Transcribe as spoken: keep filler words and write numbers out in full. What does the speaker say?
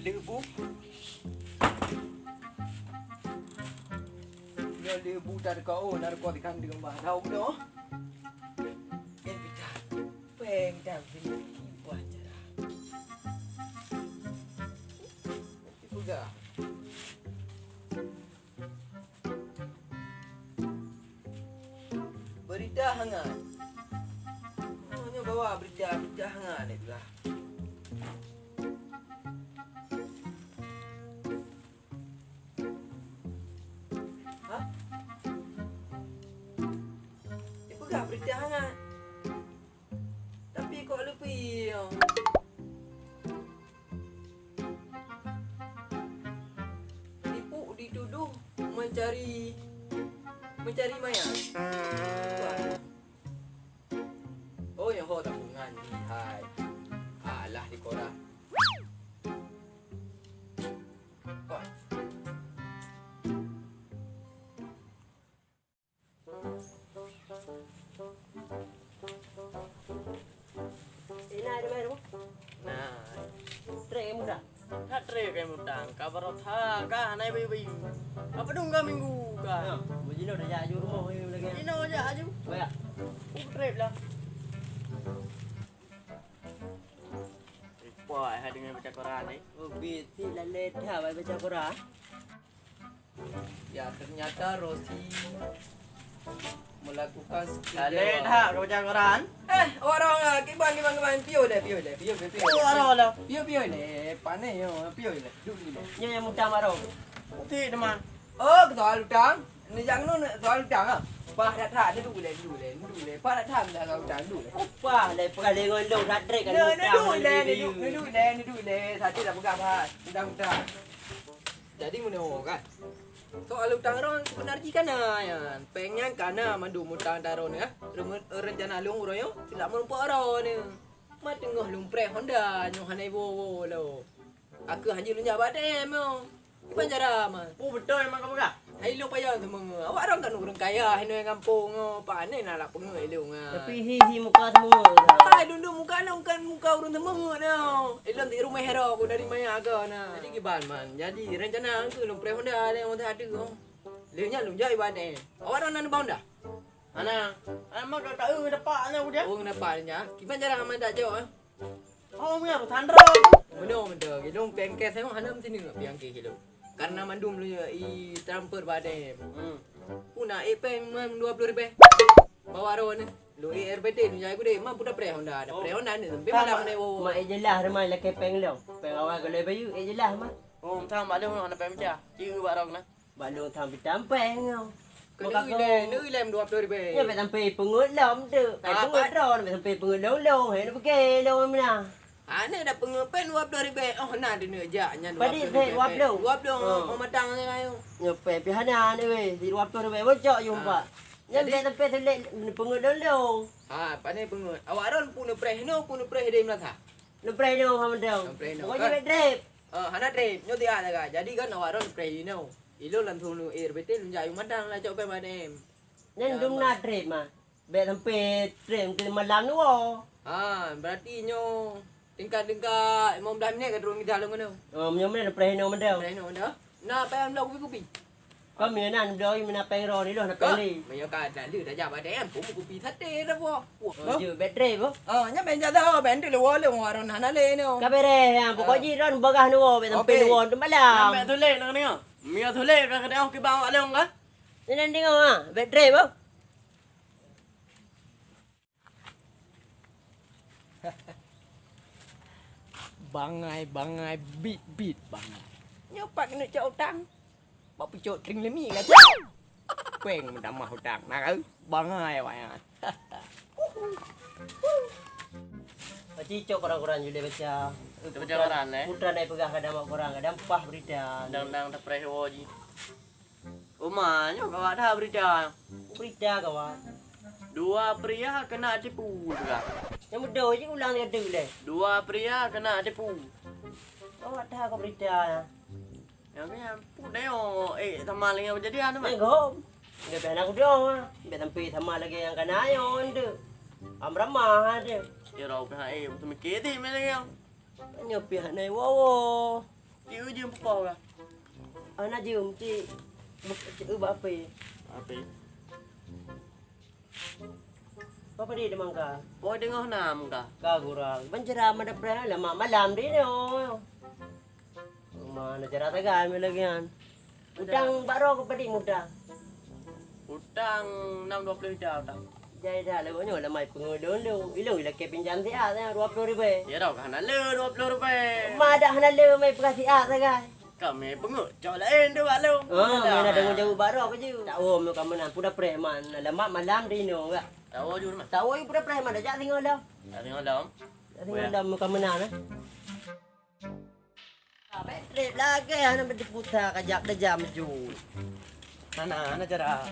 Leubu. Nyoe leubu teuka, oh, narkotika deungon bah. Tahu nyoe. Nyan pita. Péng dah beli buah cerah. Peugah. Berita hangat. Oh, nyoe bawa berita, berita hangat ni lah. Ha? Dipeugah berita hangat. Tapi kok leupie? Tipu dituduh mencari, mencari mayat. Oh, nyoe ho tabungan jih hai. Alah di koran. Oi. Ina ada mai rumah. Nah, trek kamu dah. Ka trek kamu dah. Ka baroe tha, ka hana bayu-bayu. Apa dong ka minggu ka? Ya, bujino dah jak aju rumah ni lagi. Bujino jak aju. Baik. Ku trek lah. Repot hai dengan baca koran ni. Oh, beti lalai dah baca koran. Ya, ternyata Rosi melakukan skill. Lalai dah kau baca koran. Eh, orang ah, kiban, kiban, kiban, piyo le, piyo le, piyo, piyo, piyo. Oh, alah, alah. Piyo, piyo le, pané yo, piyo le. Duduk dulu le. Nyo yang mudah marong. Putih teman. Oh, ketua utang. Ni jak ngon soal utang ah. Pah that that, ni dulu le, dulu le, dulu le. Pah that that, minta soal utang dulu le. Pah le, pah le ngon lo that trek kan. Ni dulu le, ni dulu le, ni dulu le. Satu dah peugah bah, utang utang. Jadi meunoe kan. Soal utang ron sebenar jih kana nyan. Péng nyan kana mandum utang taron ya. Rencana lôn uroe nyoe tidak meureumpok ron ni. Ma teungoh lôn preh Honda nyoe hana iwoe-woe lo. Aku hanya lôn jak bak A T M nyoe. Kiban cara ma. Oh betul memang kau peugah. Hai lôn payah teumeu'en. Awak ron kan ureueng kaya hai nyoe gampông nyoe. Pane na lak peungeut ilôn ah. Tapi hi hi muka teumeu'en. Hai dundun muka nyoe kan muka ureueng teumeu'en nyoe. Ilôn di rumah hero ku dari maya aga na. Jadi kiban man. Jadi rencana aku lôn preh Honda le orang tak ada. Lé nyan lôn jai bak A T M. Awak ron na neuba Honda? Hana. Hana ma ka ka eu dapat na udah. Oh dapat nya. Kiban cara hama dak jawab ah. Oh meunan sandra. Meunoe meunoe. Ilôn pengke saya hana mesti ni pengke ilôn. Karena mandum lôn i transfer bak A T M. Hmm. Puna eh peng man dua puluh ribu. Bawa ron ni. Lôn eh R B T lôn jai gudé. Ma puta preh Honda. Ada preh Honda ni sampai malam ni. Ma eh jelas rumah lakée peng lôn. Peng awal kalau bayu eh jelas ma. Oh, entah maklum nak peng pecah. Ci bak rong na. Bak lôn tham pitampeng nyoe. Keuneuk ilée, neuk ilée dua ploh ribée. Nyoe bèk sampai peungeut lom teuk. Kai peungeut droe, bèk sampai peungeut lôn-lôn. Hai neupike lôn meunan. Aneuk dak peungeut pèng dua ploh ribée. Oh, na deuneuk jak nyan dua ploh ribée. Padit dua ploh. Dua ploh, oh, matang nyoe. Nyoe pèng pih hana ni weh, dua ploh ribée bocok jumpa. Nyan bèk sampai sulet peungeut lôn-lôn. Ha, pane peungeut. Awak ron pun neupreh inoe, pun neupreh di meunasah. Neupreh inoe ha meudong. Neupreh inoe. Pokoknya bèk drep. Oh, hana drep. Nyoe tiah lagak. Jadi kan awak ron neupreh inoe. Ilôn langsung nu air betul, jak ayong matang lah cok pèng bak A T M. Nyan dum na trép mah. Bèk sampai trép keu malam nyoe. Ha, berarti nyoe tingkat-tingkat lima belas minit ka turun kita lôn keunoe. Oh, meunyoe meunan preh inoe meudoe. Preh inoe meudoe. Na payah bloe kupi-kupi. Kami nan bloe meunan pèng droe ni loh na pèng lé. Meunyoe ka na lé dah jak bak A T M, pun kupi sate dah boh. Oh, je, bèk trép boh. Oh, nyan bèk jak dah, bèk tu lé woe lé warong hana lé nyoe. Ka bereh, ha, pokok jih ron bagah nyoe, bèk sampai nyoe tu malam. Bèk tuléh nyoe. Mia tuléh ka keuneuk kiban awak lôn ka? Nyan deungoe ha, bèk drep oh. Bangai, bangai, bit, bit, bangai. Nyoe pat keuneuk cok utang. Bak pucok tring lemi ka cok. Pèng meutamah utang. Nah, bangai awak nyan. Pakcik cok koran-koran julai baca. Baca koran, eh? Putra nai peugah kadang bak koran, kadang pah berita. Dang-dang tapreh woe jih. Uma, nyoe kawat that berita. Berita kawat. Dua pria kena tipu, peugah. Nyang beudôh jih ulang tiga teuk lé. Dua pria kena tipu. Kawat that keu berita. Nyang nyan, pu dayong, eh, sama lagèe kejadian tu, Mat. Eh, gom. Enggak payah nak kudoe, ah. Biar sampai sama lagèe nyang kana nyoe tu. Am ramah ada. Ya, rau pihak, eh, betul mikir ti, meh lagèe. Nyoe pihak nai wowo. Cik eu jeuem peupo kah? Hana jeuem, cik, cik eu bak api. Api. Apa dia demang kah? Boh deungoh nam kah? Ka gura. Ban cara mada preh lama malam di nyoe. Mana cara tagai lagi kan? Utang bak droe keu padit mutang? Utang nam dua ploh juta utang. Jai dah lewat nyoe lamai peungeut lôn. Ilôn ilakée pinjam siat nyan dua ploh ribèe. Ya dong, hana le dua ploh ribèe. Ma dak hana le mai peugah siat sagai. Kami peungeut cok laén tu bak lôn. Ah, mana dengar jauh bak droe keu jeuet. Tak oh meu ka meunan, puda preman. Lamat malam di nyoe gak. Tak oh jur mah. Tak oh puda preman dah jak singoh lom. Tak singoh lom. Tak singoh lom meu ka meunan eh. Baik trip lagèe hana berdiputa kajak dejam ju. Hana, hana cara.